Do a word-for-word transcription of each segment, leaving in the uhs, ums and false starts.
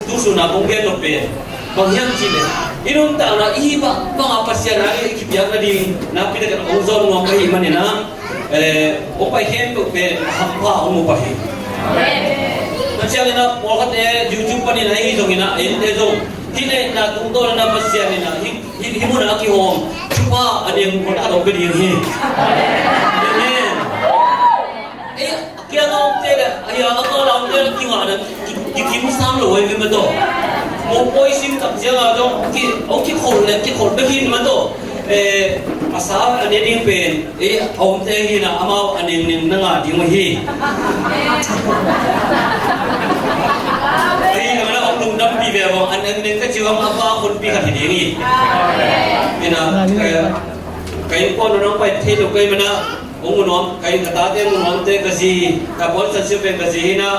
Tu sun a kong gen nop pen bang hiam cih leh, i nuntakna i hih bang a Pasian a i kipiak nading nakpi takin hong zawn nuam ka hih manin ah, eh, hong pai khempeuh pen a hampha hong mu pah hi. Tua ciangin ah pawlkhatte YouTube panin ah ahi zongin ah, a ente zong hih na itna tungtawn in ah Pasian in ah hih, hih, hih mun ah a kihawm thupha a neng hun khat hong pia ding hi. Amen. Eh, a kiang a omte le, a ya a kal a omte le kingah na ki, ki, kikim sam lo hi ve maw taw. Mopawi sim tak ciang a zong ki, hong kikhol le kikhol bek hi maw taw. Eh, a sa a ne ding pen, eh, a omte hi na amau a neng neng na ngah ding uh hi. Ahi zongin ah hong lungdampih ve aw, a neng neng ka ci uh a pa honpi khat hi ding hi. Hi na, eh, ka innkuan uh nong pai thei lo ka hih manin ah, hong mu nuam, ka, ka tate hong mu nuamte ka zi, ka puansan siu pen ka zi hi na,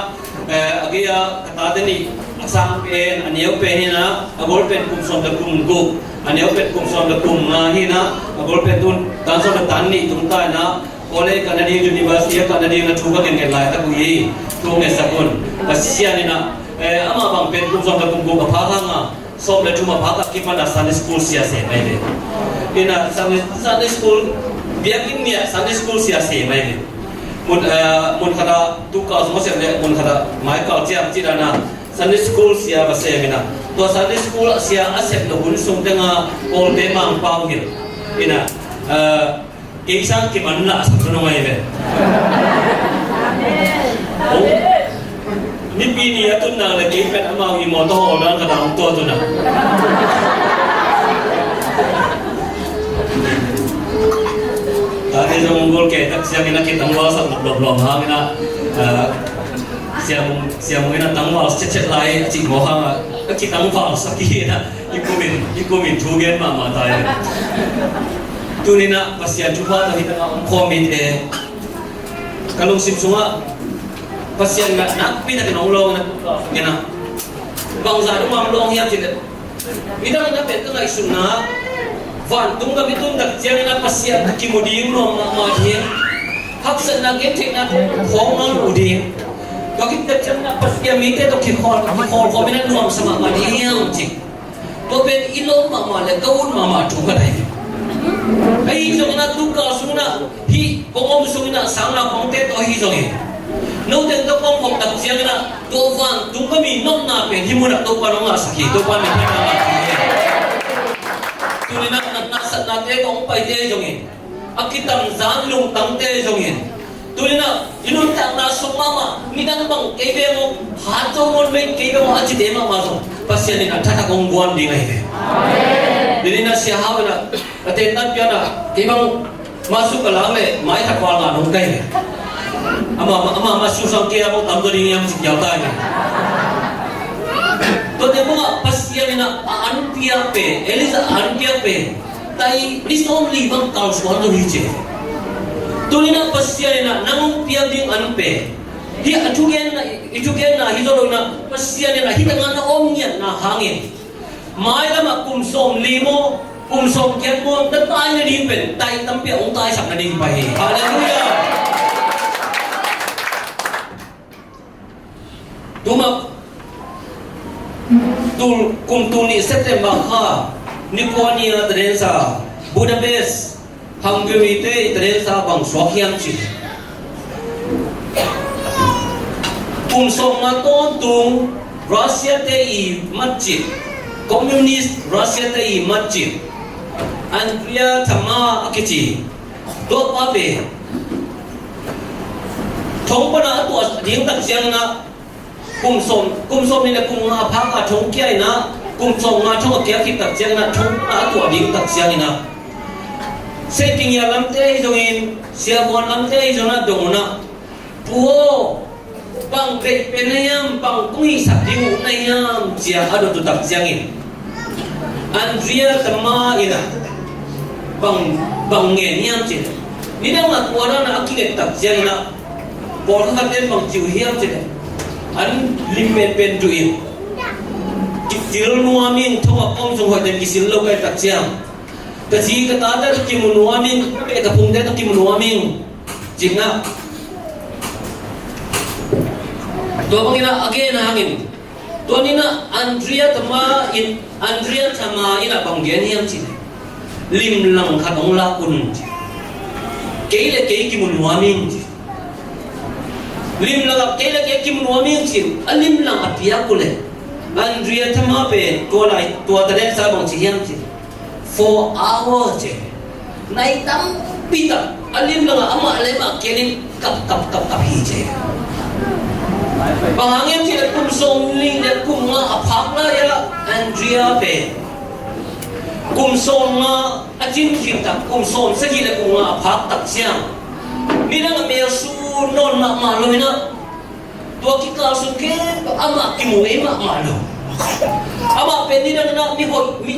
eh, a gei a ka tate nih a sang pen, a neu pen hi na, a gol pen kum sawm le kum guk, a neu pen kum sawm le kum nga hi na, a gol pen tun tan sawm le tan nih tung ta hi na, college kah nading, university kah nading na thu ka ngetnget laitak uh hi, thu ngetsak un. Pasian in ah, eh, amah bang pen kum sawm le kum guk a phak hang a, sawm le thum a phak a kipan a Sunday school sia sem ahi ve. Hi na Sunday, Sunday school, biakinn mi ah Sunday school sia sem ahi ve. Mun, eh, mun khat ah tu kal sung a sep le mun khat ah mai kal ciang cih dan a Sunday school sia va sem hi na. Tua Sunday school sia a sep lo hun sung teng a Kawlte Mangpau hi. Hi na, eh, kei sang kiman lah sak nong ahi ve. Oh. Nipi ni a tun nang le kei pen amau i mawtaw hawl dan ka dang tua tun a. Tate zong gol kei tak ciangin a kitangval sak lawmlawm hangin a, ah, Sia Mung, Sia Mung in a tangval cetcet lai a cih mawk hang a, a kitangval sak hi in a, i kumin, i kumin thu gen mahmah ta hi. Tuni in a Pasian thupha tawh hi tak a om khawm hi te. Ka lungsim sungah Pasian na nakpi takin hong lawng in a, bangzah dong hong lawng hiam cih leh, midang in a pen ka ngaihsutna vantung gam i tun tak ciangin a Pasian a kimu ding nuam mahmah ding, haksatna gentheihna khawng a mu ding. Tua khit tak ciangin a Pasian mite tawh kikhawl, kikhawl khawm in a nuamsa mahmah ding hiam cih. Tua pen i lawm mahmah le ka ut mahmah thu khat ahi. Ahi zongin a tu kal sungin a hih kong om sungin a sang naupangte tawh ahi zongin, note tawh kong om tak ciangin a tua vantung gam i nopna pen hih mun ah Topa nong ngahsak hi, Topa min thang ngahsak hi. Tuni in a natna satnate kong paite ahi zongin, a kitamzan lungtangte zongin, tuni in a i nuntakna sung mahmah, midang bang kei beng uh, hat zo mawn mei kei beng uh a cite mahmah zong Pasian in a thatak hong guan ding ahi ve. Tuni in a Sia Hau in a, a tentan pian a, kei bang masu ka lang leh mai thak val ngan hong kai ve. Ama, ama masu sang kei a bang tam zo ding hiam cih kiau ta hi. Tua teh bang a Pasian in a a an piak pen, Elijah a an piak pen, tai ni sawmli bang kal suan lo hi ci. Tuni in a Pasian in a nang hong piak ding an pen, hih a thugenna, i thugenna hi zo lo in a Pasian in a hih tangah na om ngiatna hangin, mailam ah kum sawmli maw, kum sawmgiat maw, na tai nading pen tai tampi a hong taisak nading pai hi. Halleluiah. Tuma tul, kum tul nih September kha ni kua ni a tadensa Budapest, Hungary te i tadensa bang suak hiam cih, kum sawmnga tawntung Russia te i matcip, Communist Russia te i matcip Andrea Tama a kici, tua pa pen thong pana a tuah ding tak ciangin a, kum sawm, kum sawm nih le kum nga phak a thong kia in a, kum sawm nga thong a kia khit tak ciangin a, thong pana a tuah ding tak ciangin a, Seitingia lamte hi zongin, Siavuan lamte hi zongin a dong un a, Pu aw, bang beih pen na hiam, bang kong hihsak ding uh na hiam ci a a dot uh tak ciangin, Andrea Tama in a bang, bang ngen hiam cih leh, nidang a tua dan a a kilet tak ciangin a, pawlkhat khat ten bang ci uh hiam cih leh, an lim penpen duh in, kisil nuam in, thong a pawm sung hoih ten kisil lo ka hih tak ciang, ka zi ka tate tawh kimu nuam in, ka peh ka phungte tawh kimu nuam in, ci in a, tua bangin a a gen hangin, Tua ni-in ah Andrea Tama in, Andrea Tama in ah bang gen hiam cih leh, limlang khat hong lak un ci. Kei le kei kimu nuam ing ci. Limlang ah kei le kei kimu nuam ing ci. A limlang a piak uh leh Andrea Tama pen tua lai, tua talent sa bang ci hiam cih leh, for hour ci. Nai tampi tak a limlang ah amah le amah kiangin kap, kap, kap, kap hi ci. Bang hang hiam cih leh kum sawmnih le kum nga a phak lai-ah Andrea pen kum sawmnga a cin khit tak, kum sawmsagih le kum nga a phak tak ciang, nidang a mel su nawn mahmah lo-in ah, tua kikal sung khempeuh amah kimu ei mahmah lo. Amah pen nidang in ah mihoih, mi,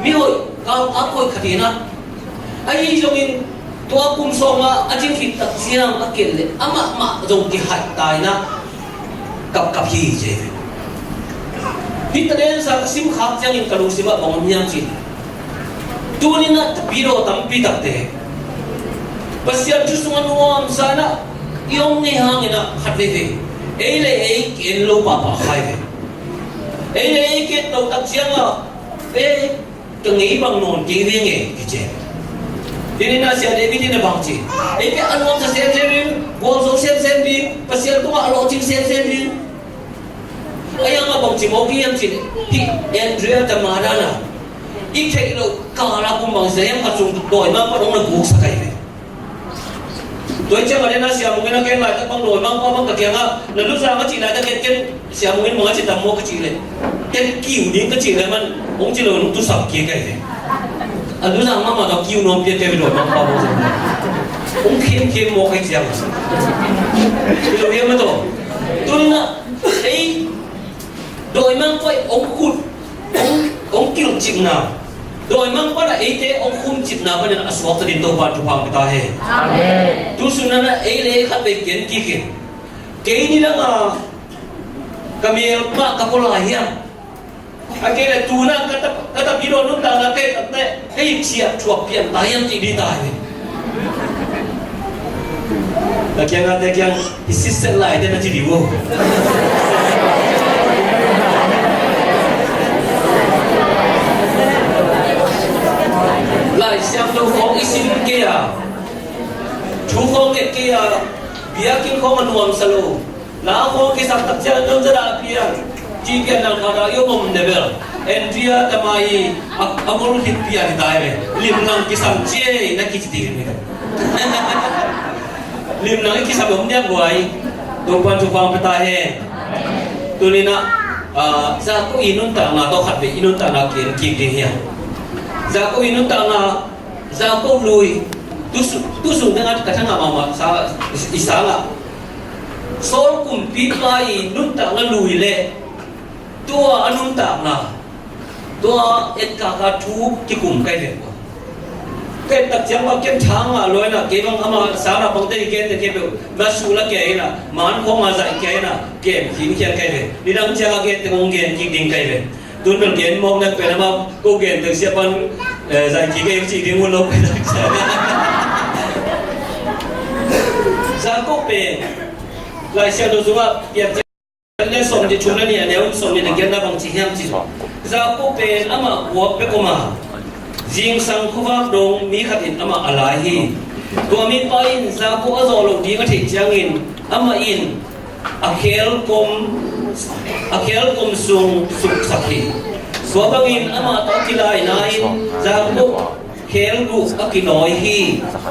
mihoih, kal, kal hoih khat hi-in ah. Ahi zongin tua kum sawmnga a cin khit tak ciang a kiat leh amah mah zong kihaih ta-in ah, kap, kap hi ci. Hih talent sa ka sim khak ciangin ka lungsim ah bang om hiam cih leh, tuni-in ah tapidaw tampi takte Pasian thu sungah nuamsa-in ah i om ngei hangin ah khat veivei ei le ei ki-en lo pahpah kha hi ve. Ei le ei ki-et lo tak ciangah, ei, ka ngei bang nawn kei veng e, kici. Tuni-in ah Sia David in ah bang ci, ei pen a nuamsa semsem ding, gualzo semsem ding, Pasian tungah a lawhcing semsem ding. A yang a bang ci mawk hiam cih leh, hih Andrea Tama dan a i theih loh kal a kum bang sia hiam khat sung dawimangpa'n hong na guksak ahi ve. Tua hi ciangah le na Sia Mung in ah ken laitak bang dawimangpa bang ka kiangah na luzang a cih laitak ken, ken Sia Mung in bang a ci tam maw ka cih leh, ken kiu ding ka cih leh man hong ci lo, hong tusam kik ahi ve. A luzang mahmah tawh kiu nuam piak kei ve dawimangpa bang. Hong khemkhem mawk ahi ciang. Hi lo hiam a tawh. Tuni-in ah ei dawimangpa i hong khut, hong, hong kilhcikna, dawimangpa in ah eite hong khumcipna panin a suakta dingin Topa'n thupha hong pia ta hen. Amen. Tu sun-in ah ei le ei khat vei gen kik in. Kei nidang a ka mel mah ka pua lai hiam? A kei le tu-in ah ka ta, ka tapidaw nuntakna ka hih tak teh ka hih ciah thuak pian ta hiam cih ding ta hi. Ka kiangah te kiang, i sitset lai te na ci ding uh. Lai Siangtho khawng i sim kei a, thu khawng nget kei a, biakinn khawng a nuamsa lo, la khawng kisam tak ciang nunzat a piang, ci pian nang khat a i om om ne bel, Andrea Tama i a, a ngol khit pian hi ta hi ve. Limlang kisam ci ei na kici ding hi. Limlang i kisam om diak guai. Topa'n thupha hong pia ta hen. Tuni-in ah, ah, Jakob i nuntakna tawh khat vei i nuntakna ki-en kik ding hi a. Jakob i nuntakna, Jakob lui, tu su, tu sung tengah ka thangah mahmah sa, i sangah Saul kumpipa i nuntakna lui le tua a nuntakna, tua etkak a thu kikum kai ve. Ka et tak ciang bang ken thang a lawina kei bang ama sana bang te i gen te kei beuh na su la kei ina, man khawng a zaih kei ina, kem khin khian kai ve. Nidang ciang a gen te kong gen kik ding kai ve. Tun bel gen mawk nak pen ama ko gen te sia pan, eh, zaih kik kei cih ding un lo pen. Jakob pen Lai Siangtho sungah piak le sawmnih thum le nih a neu sawmnih le giatna bang ci hiam cih, Jakob pen amah kua pek om a, zingsang khuavak dong mi khat in amah a lai hi. Tua mipa in Jakob a zawh loh ding a theih ciangin amah in a khelkom, a khelkom sung suksak hi. Tua bangin amah tawh a kilaina in Jakob khelguh a kinawi hi.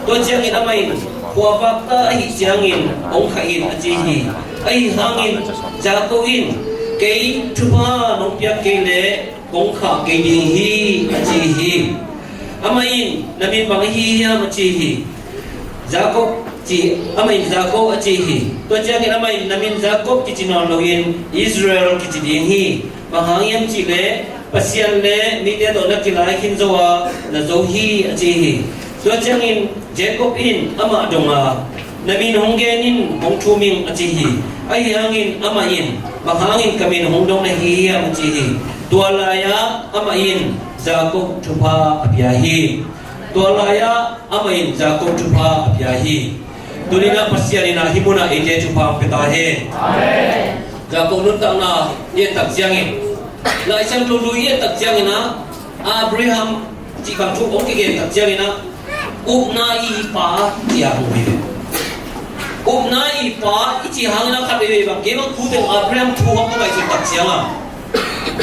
Tua ciangin amah in khuavak ta ahih ciangin hong khah in a ci hi. Ahi hangin Jakob in, kei thupha nong piak kei leh kong khah kei ding hi, a ci hi. Amah in, na min bang ahi hiam, a ci hi. Jakob ci, amah in Jakob a ci hi. Tua ciangin amah in, na min Jakob kici nawn loin Israel kici ding hi. Bang hang hiam cih leh Pasian le mite tawh na kilai khin zo a, na zo hi, a ci hi. Tua ciangin Jakob in amah dong a, na min hong gen in hong thum ing, a ci hi. Ahi hangin amah in, bang hangin ka min hong dong na hi hiam, a ci hi. Tua lai-ah amah in Jakob thupha a pia hi. Tua lai-ah amah in Jakob thupha a pia hi. Tuni-in ah Pasian in ah hih munah eite thupha hong pia ta hen. Amen. Jakob nuntakna i et tak ciangin, Lai Siangtho Lui i et tak ciangin ah, Abraham cih bang thu hong kigen tak ciangin ah, upna i pa ci-a hong hi ve. Upna i pa i cih hangin ah khat veivei bang, kei bang thu teng Abraham thu hong ka ngaihsut tak ciang a,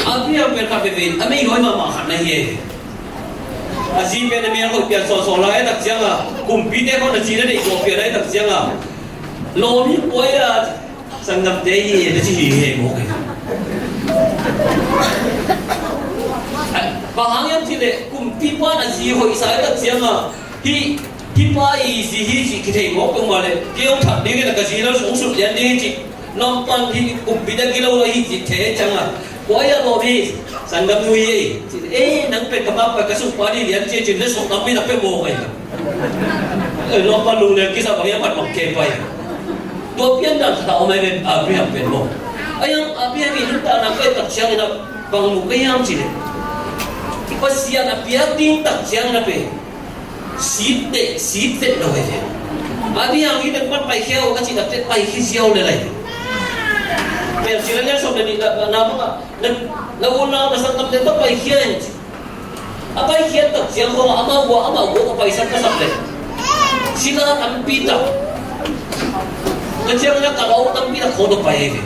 Abraham pen khat veivei a mei huai mahmah khat na hi e. A zi pen a mel hoih pian sawhsawh lai a tak ciang a, kumpite khawng a zi na deih zawh pian a tak ciang a, lawm hi puai a, sanggamte hi e na ci hi he mawk e. Bang hang hiam cih leh kumpipa in a zi hoihsa a tak ciang a, hih, hih pa i zi hi cih kithei mawk peuhmah leh, kei hong that ding in a, ka zi lo hong sut lian ding hi cih, nawngpan hi kumpi dang hi lo lo hi cih thei ciang a, kua hi a lawm hi, sanggam nu hi e. Ci, eh, nang pen ka makpa, ka sungpa ding lian ci e, ci in na suk tampi na pia mawk e. Eh, nawngpan lunglen kisa bang hiam, phat bang kei pai. Tua piandan khat a om ahi ven, Abraham pen maw. Ahi hang Abraham i nuntakna ka et tak ciangin a, bang mu ka hiam cih leh, Pasian a piak ding tak ciangin a pen, sit deh, sit vet lo ahi ve. Abraham hi pen pan paikhia o ka cih tak teh paikhia ziau lel ahi ve. Pen ci leng a sawm le nih na, na bang a, na, na unau na sanggamte tawh paikhia in ci. A paikhiat tak ciang khawng a, amau gua, amau gua a paisan ka sak leh, sila tampi tak, ka ciang na ka lau tampi tak khawng tawh pai ahi ve.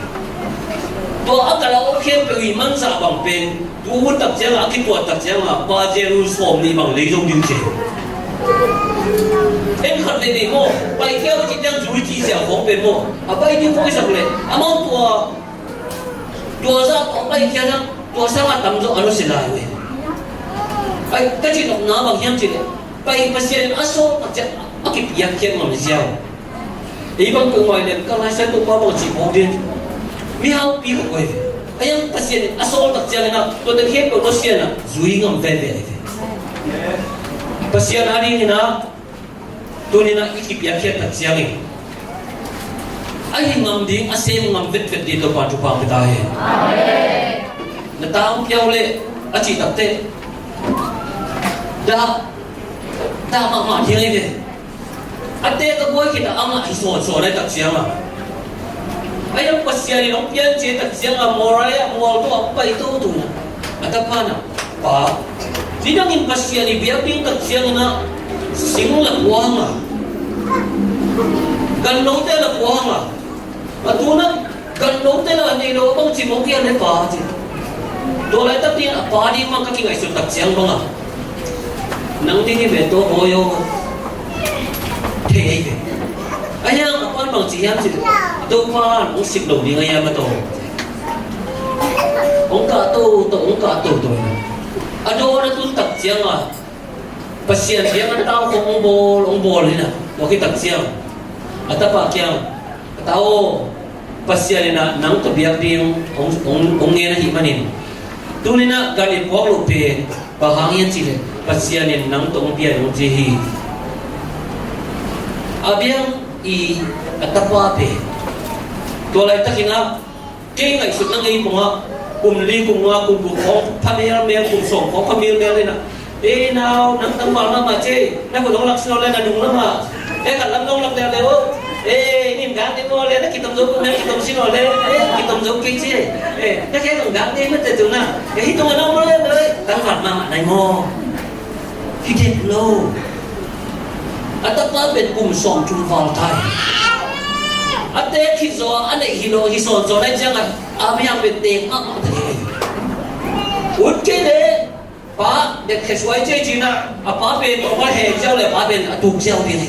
Tua a ka lau khempeuh i manzah bang pen, tu hun tak ciang a, a kituat tak ciang a, pa Jeru sawm nih bang lei zong ding ci. En khat lei lei maw, paikhia o cih ciang zui cih ziau khawng pen maw, a pai ding khawng i sak leh, amau tua, tua zah tawh a paikhiat a, tua sang a tamzaw a nusia lai uh e. Ai, ka cihnopna bang hiam cih leh, pai Pasian in a sawl tak ciang a kipiakkhiat ngam ziau. Ei bang peuhmah leh ka Lai Siangtho pa bang cih mawk ding, mihaupi khat uh ahi ve. Ahi hang Pasian in a sawl tak ciangin a, tuate khempeuh nusia in a, zui ngam veve ahi ve. Pasian a dingin a, tuni in a i kipiakkhiat tak ciangin, a hi ngam ding, a sem ngam vetvet ding Topa thupha pia ta hen. Na ta hong pia uh leh a cih tak teh, dah, dah mahmah ding ahi ve. A tek a buai khit a, amah hi sawnsawn ahi tak ciang a, ahi hang Pasian in hong piancil tak ciang a, Moria mual tawh a pai toto in a, a tapa in a, Pa, nidangin Pasian i biak ding tak ciangin a, sing la pua hang a, ganlote la pua hang a, a tu in a, ganlote la nei lo a bang ci mawk hiam e Pa, ci. Tua laitak ding a, a pa ding mah ka kingaihsut tak ciang bang a, nang ding hi ve, tua bawi aw, thei ahi ve. Ahi hang a pa in bang ci hiam cih leh, Topa in hong sik lo ding ahi hiam a, tua hong kah toto, hong kah toto in a, a dawn a tun tak ciang a, Pasian kiang a tau khawng hong bawl, hong bawl in a, tua khit tak ciang a, a tapa kiang, a tapa aw, Pasian in a nang tawh biak ding hong, hong, hong ngen ahih manin, tuni in a gan i puak loh pen bang hang hiam cih leh, Pasian in nang tawh hong bia in hong ci hi. Abraham i a tapa pen, tua laitakin a, kei ngaihsutna ngei pongah, kum li, kum nga, kum guk khawng pha melmel, kum sawm khawng pha melmel in a, ei nau, nang tangval mahmah ci, na khut hong lak sin aw le, na nung lamah, ei khat lam nong lak leuleu, ei nin gak ding aw le, na kitom zo kum, na kitom sin aw le, ei kitom zo kei ci, ei na khe zong gak ding mate tu na, ei hih tungah na om aw le, ei tangval mahmah na hi maw. Hi dek lo. A tapa pen kum sawm thum val ta hi. A tek hi zaw a, a neih hi lo, hi sawnsawn ahih ciangin Abraham pen tek mahmah ta hi. Ut kei leh pa, dek khe suai ci ci in a, a pa pen tawh a heh ziau leh a pa pen a tuk ziau ding hi.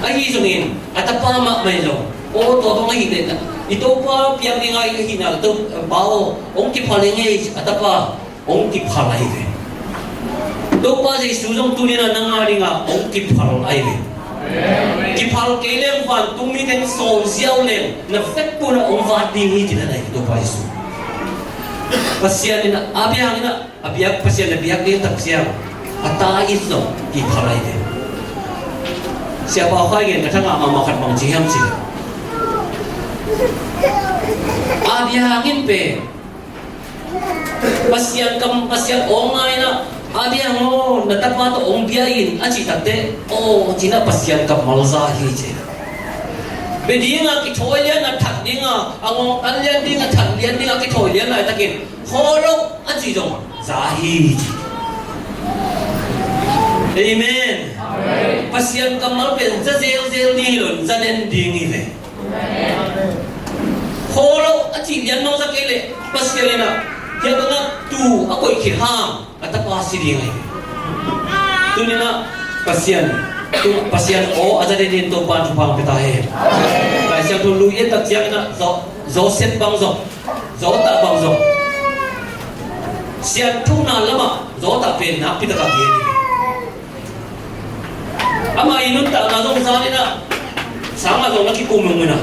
Ahi zongin a tapa mahmah hi lo. Aw, tua bang ahih leh na, i Topa piak ding a i hihna, Topa aw, hong kiphal ing ei, a tapa hong kiphal ahi ve. Topa Jesu zong tuni in a nang a dingin hong kiphal ahi ve. Kiphal kei leng vantung mite in sawl ziau leng na vek pun a hong vat ding hi ci-in a na hi Topa Jesu. Pasian in a, Abraham in a, a biak, Pasian a biak ding tak ciang a ta in zong kiphal ahi ve. Siapa Khai gen ka thangah mahmah khat bang ci hiam cih leh, Abraham in pen Pasian kam, Pasian awng ngai in a, Abraham aw, na tapa tawh hong bia in a cih tak teh, aw ci in a Pasian kammal za hi ci. Bia ding a kithawi lian a that ding a, a ngawngtan lian ding a that lian ding a kithawi lian laitakin, khawl lo a cih zong za hi ci. Amen. Amen. Pasian kammal pen za zelzel ding hi lo in, za den ding hi ve. Khawl lo a cih lian mawk za kei leh Pasian in ah, hiah bangah tuu a koih khit hang a tapa si ding ahi. Tuni-in ah Pasian, tu, Pasian aw a za den dingin Topa'n thupha hong pia ta hen. Lai Siangtho Luke i et tak ciangin ah Jo-, Joseph bang zong, Jotham bang zong, sianthohna lamah Jotham pen nakpi takin a gen hi. Amah i nuntakna zong zan in ah, sangah zong na kikum lo in ah.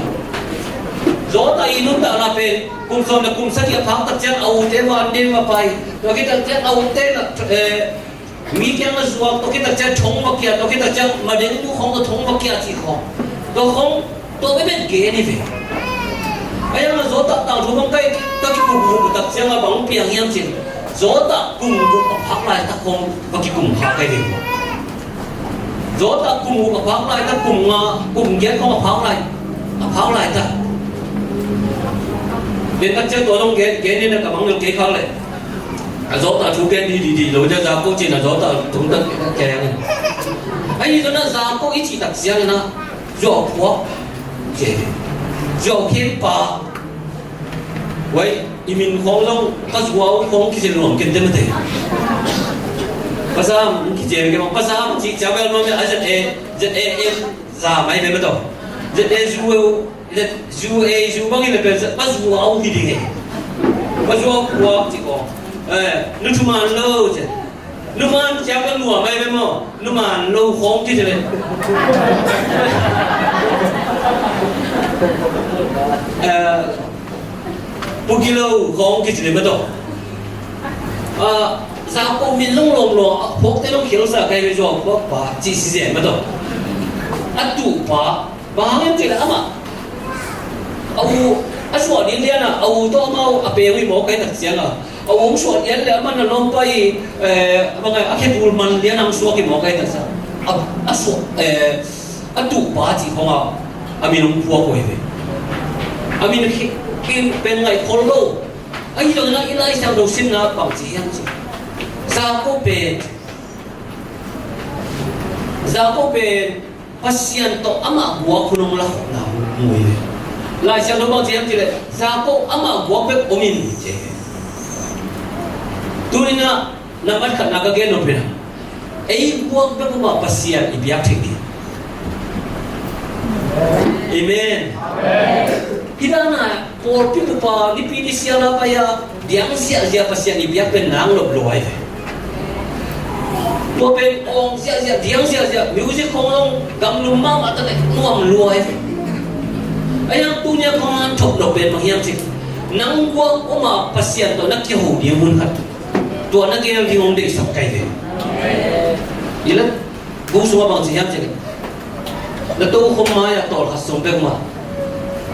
Jotham i nuntakna pen kum sawm le kum sagih a phak tak ciang a ute van ding va pai. Tua khit tak ciang a ute na, eh, mi kiang na zuak, tua khit tak ciang thong va kiat, tua khit tak ciang madeng bu khawng tawh thong va kiat cih khawng. Tua khawng tua bek bek gen hi ve. Ahi hang a Jotham tangthu bang ka, ka kikum uh tak ciang a bang piang hiam cih leh, Jotham kum guk a phak laitak khawng va kikum kha ka hi ve. Jotham kum guk a phak laitak, kum nga, kum giat khawng a phak lai, a phak laitak. Ken tak ciang tua dong gen, gen in a ka bang lo kei khak leh. A Jotham thu gen di di di lo, Jakob cih na Jotham thu tak kei ang. Ahi zong a Jakob i cih tak ciang in a zuau phuak ci. Zuau khempa. Wai, i min khawng zong ka zuau khawng kici nuam ken te mate. Pasal kici ke ma, pasal ci ca bel nuam a Z A, Z A M za mai be ma to. Z A zu, Z, zu a zu bang i le pen pa zuau hi ding e. Pa zuau phuak ci ko. Eh, nu thuman lo ci. Numan ciang ka nuam ahi ve maw? Numan lo khawng kici le. Eh, pu gilo khawng kici le ma tawh. Ah, Jakob min long lawm lo, a phuakte long khialsa kai ve, zuau phuak pa ci si zen ma tawh. A tuh pa, bang hang hiam cih leh amah a u, a suah lianlian a, a u tawh amau a peng uh hi mawk ahih tak ciang a, a u hong suah lian leh amah na lawmpa i, eh, bang a, a khetul man lian a hong suak hi mawk ahih tak ciang a, a suah, eh, a tuh pa cih khawng a, a min hong phuak uh hi ve. A min khi, khi pen ngaih khol lo. Ahi zongin a i Lai Siangtho simna bang ci hiam cih leh, Jakob pen, Jakob pen Pasian tawh amah guak hun hong la khopna mu hi. Lai Siangtho bang ci hiam cih leh, Jakob amah guak bek om in ci hi. Tuni-in ah nambat khatna ka gen nop hi na. Ei guak bek om a Pasian i biak thei ding. Amen. Amen. Hi dan a pawlpi upa nipi ni sial a pai a, diang ziahziah Pasian i biak pen nang lop lua hi ve. Tua pen awng ziahziah, diang ziahziah, music khawng zong gamlum mahmah ta leh nuam lua hi ve. Ahi hang tuni a kong hanthawn nop pen bang hiam cih leh, nang guak om a Pasian tawh na kiho ding mun khat, tua na gel ding hong deihsak ka hi ve. I la bu sungah bang ci hiam cih leh, na tokhom mai-ah tawlkhat sung bek mah.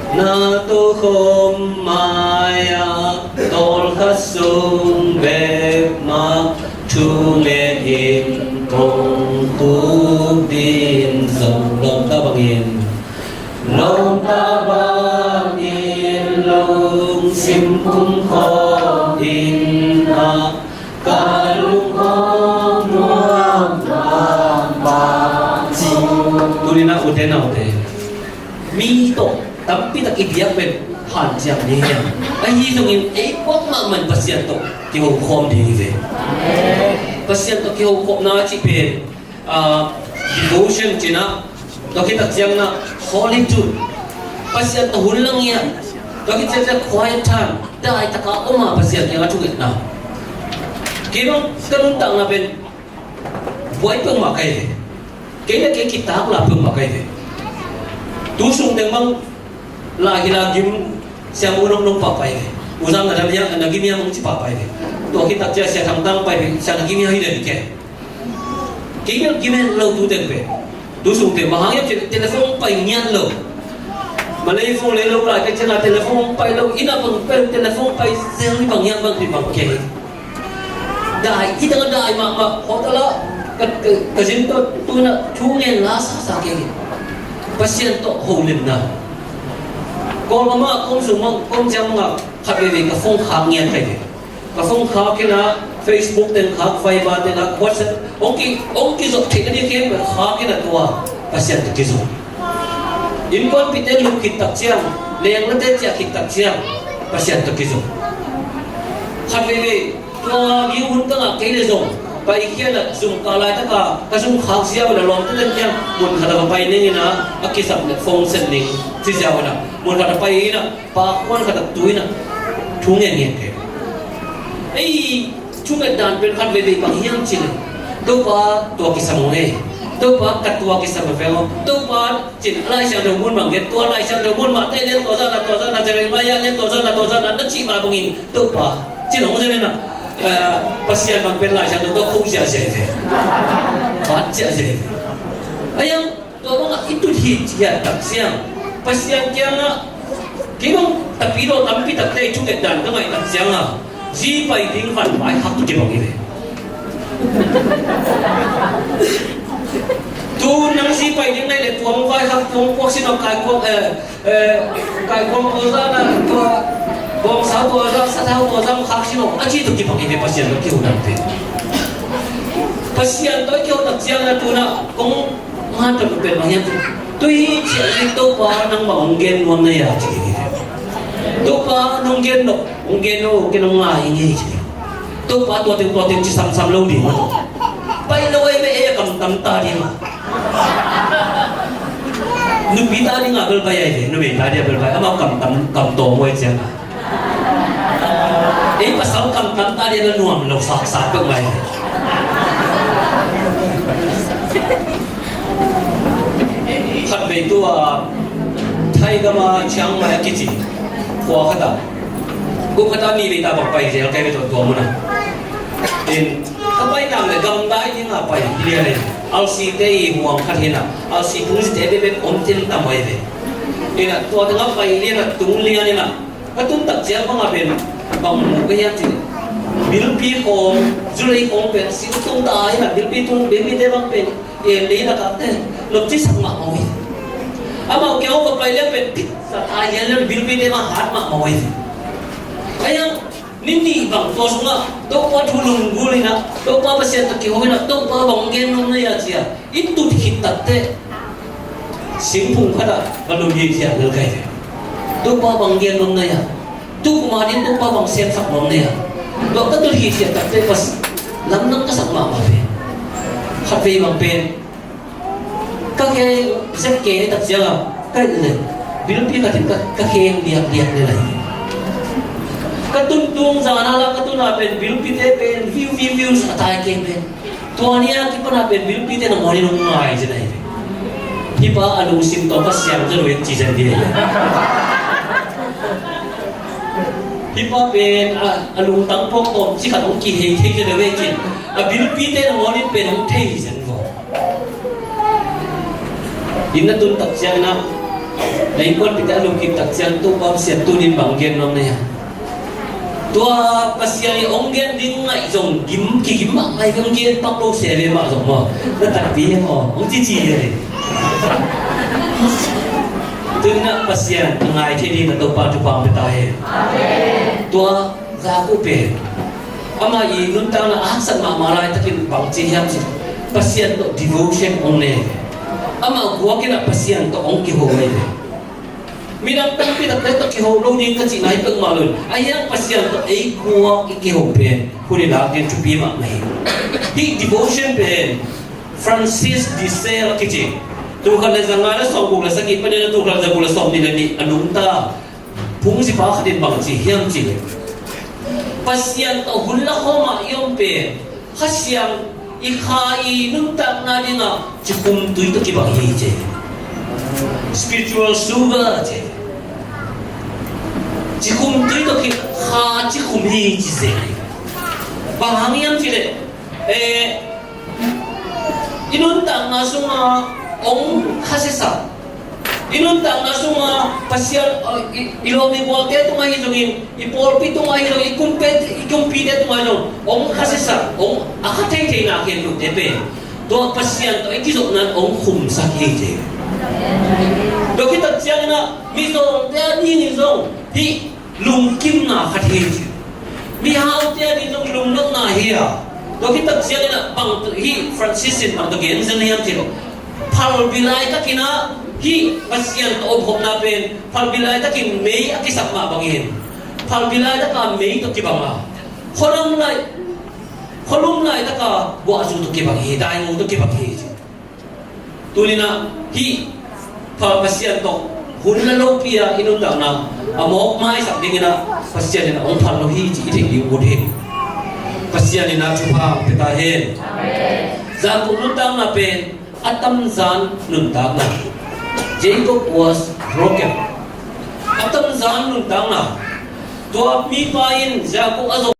Na tokhom mai-ah tawlkhat sung bek mah, thungen in kong khuk ding zong lawmta bangin, lawmta bangin lungsim pumkhawm in ah, ka lungkhawm nuam nuam bang. Tuni-in ah ute naute, mi tawh tampi tak i biak pen hanciam ding hi a, ahi zongin ei guak mahmah in Pasian tawh kihokhawm ding hi ve. Pasian tawh kihokhawmna cih pen, ah, devotion ci-in ah, tua khit tak ciangin ah solitude, Pasian tawh hun la ngiat, tua khit ciang quiet time, dai taka om a Pasian kiangah thungetna. Kei bang ka nuntakna pen buai peuhmah ka hi ve. Kei le kei kitak la peuhmah ka hi ve. Tu sung teng bang la hi la gim, Sia Mu Nong Nong pahpah hi ve. U Zam Na Dam Hiang, Na Gim Hiam hong ci pahpah hi ve. Tua khit tak ciang Sia Thang Tang pah hi ve, Sia Na Gim Hiam hi den kei. Kei bel gim het lo tu teng pen. Tu sung teng bang hang hiam cih leh telephone pai ngiat lo. Malay phone le lo lai ka ciang a telephone pai lo, inn ah bang pen telephone pai zel hi, bang hiam bang hi bang kei. Dai, i tang a dai mahmah, hotel ah ka, ka, ka zin tawh tu-in ah thu ngen la sasa kei. Pasian tawh holimna. Kawlgam ah kong zum mah, kong ciang mah, khat veivei ka phone khak ngiat ka hi ve. Ka phone khak in ah, Facebook teng khak, Viber teng khak, WhatsApp, hong ki, hong kizop theih nading khempeuh khak in ah tua Pasian tawh kizom. Innkuanpihte lum khit tak ciang, lenglate ciah khit tak ciang, Pasian tawh kizom. Khat veivei, tua gil hun ka ngah kei leh zong, Paikhiatna zum kah laitak a ka zum khak ziau in ah lawmte teng kiang mun khat ah va pai ning in ah, a kizap leh phone send ning ci ziau in ah mun khat ah pai in ah, pa khuan khat ah tu in ah thu ngen ngen kei. Ei, thunget dan pen khat veivei bang hiam cih leh, Topa, tua kisam ung ei. Topa, ka tua kisam a veng aw. Topa, cin Lai Siangtho mun bang gen, tua Lai Siangtho mun mah te lian tua zan a, tua zan a, Jeremiah lian tua zan a, tua zan a, na cih mah bangin Topa, cin hong zen in ah, eh, Pasian bang pen Lai Siangtho tawh kho ziahziah hi ve. Bat ziahziah hi ve. A yang, tua bangah i tut hi ciah tak ciang, Pasian kiangah, kei bang tapidaw tampi takte i thunget dan ka ngaih tak ciangah, zi pai ding van vaikhak tawh kibang hi ve. Tu nang zi pai ding ngaih leh tuang vaikhak, tuang kuak sin aw, kai kuak, eh, eh, kai kuak tua zan a, tua bawngsa tua zan, sathau tua zan khak sin aw, a ci tawh kibang hi ve Pasian tawh kiho dan pen. Pasian tawh i kiho tak ciangah tu in ah kong ngat tam pen bang hiam cih leh, tu hi ciah in Topa nangmah hong gen nuam na hia ci hi ve. Topa nong gen nop, hong gen nop, hong gen nop ngai hi ngei ci hi. Topa tua teng tua teng ci samsam lo ding mah. Pai lo ei ve, ei a kamtam ta ding mah. Numei ta ding a bel pai ei ve, numei ta ding a bel pai, amau kamtam, kamtawm uh ei ciang a. Ei pasal kamtam ta ding a nuam lo saksak peuhmah ei ve. Khat vei tua Thai gam a Chiang Mai a kici khua khat ah, kum khat ah ni vei ta bang pai zel kei ve tua, tua mun ah. In ka pai nak leh gamdai ding a pai lian in, alsite i huang khat hi in ah, alsi tungzite bekbek om thei tam ahi ve. In ah tua teng ah pai lian ah tung lian in ah, ka tun tak ciang bang a pen bang mu ka hiam cih leh, bilpi khawng, zulei khawng pen sing tung ta in ah, bilpi tung, bilpite bang pen em lei na kate, nopci sak mahmah uh hi. Amau kiang hong va pai liang pen phit sa ta lian lian, bilpite mah hat mahmah uh hi. A yang, ni nih bang tua sungah Topa thu lunggulh in ah, Topa Pasian tawh kiho in ah, Topa bang gen nuam na hia ci a i tut khit takteh, singphung khat ah va lut hi ci a lel ka hi ve. Topa bang gen nuam na hia, tu kum a ding Topa bang siamsak nuam na hia, tua ka tut hi ci a takteh, Pasian lamdang ka sak mahmah ve. Khat vei bang pen, ka khe zek kei tak ciang a, ka leh bilpi khat in ka, ka khe liak liak lel ahi. Ka tun tung zan a la ka tun a pen bilpite pen viu viu viu a tai kei pen. Tua ni a kipan a pen bilpite nangawn in hong ngai zen ahi ve. Hih pa a lungsim tawh ka siang zen uh hi ci zen ding ahi. Hih pa pen a, a lungtang phawk tawmcik khat hong kihei thei zen uh hi ci. A bilpite nangawn in pen hong thei zen uh. Inn na tun tak ciang in ah, na innkuanpihte a lum khit tak ciang, Topa Pasian tuni in bang gen nuam na hia. Tua Pasian in hong gen ding ngaih zong gim, kigim mahmah hi, hong gen pak lo se ve mah zong maw, na takpi hi maw, hong cici hi. Tu in ah Pasian a ngai thei ding na Topa thupha hong pia ta hen. Tua Jakob pen, amah i nuntakna a haksat mahmah laitakin bang ci hiam cih leh, Pasian tawh devotion hong nei ve. Amah guak in ah Pasian tawh hong kiho ahi ve. Midang tampi takte tawh kiho lo ding ka cihna hi peuhmah lo in, ahi hang Pasian tawh ei guak i kiho pen hun i lak ding thupi mahmah hi. Hih devotion pen Francis de Sales a kici, tul khat le za nga le sawmguk le sagih panin a tul khat le za guk le sawmnih le nih a nungta phungzipa khat in bang ci hiam cih leh, Pasian tawh hun la khawm a i om pen Kha Siang i kha i nuntakna dingah cikhum tui tawh kibang hi ci. Spiritual sugar ci. Cikhum tui tawh ki, kha cikhum hi ci zel hi. Bang hang hiam cih leh, eh, i nuntakna sungah hong khasiasak, i nuntakna sungah Pasian, i, i lawm i gualte tungah hi zongin, i pawlpi tungah hi zongin, i kumpi, i kumpite tungah hi zong hong khasiasak, hong a kha theithei na khempeuhte pen tua Pasian tawh i kizopna in hong khumsak hi ci. Tua khit tak ciangin ah mizawngte a dingin zong hih lungkimna khat hi. Mihaute a dingin zong lungnopna hi a, tua khit tak ciangin ah bang hih Francis in bang tawh gen zen hiam cih leh, phalbi laitakin ah hih Pasian tawh omkhopna pen phalbi laitakin mei a kisak mah bangin, phalbi laitaka mei tawh kibang a, khualum lai, khualum laitaka buahzu tawh kibang hi, daingu tawh kibang hi ci. Tuni-in ah hih pha Pasian tawh hun la lopi-a i nuntakna a mawk maisak dingin ah Pasian in ah hong phal lo hi ci i theih ding ut hi. Pasian in ah thupha hong pia ta hen. Jacob nuntakna pen a tamzan nuntakna. Jacob was broken. A tamzan nuntakna. Tua mipa in Jacob a zong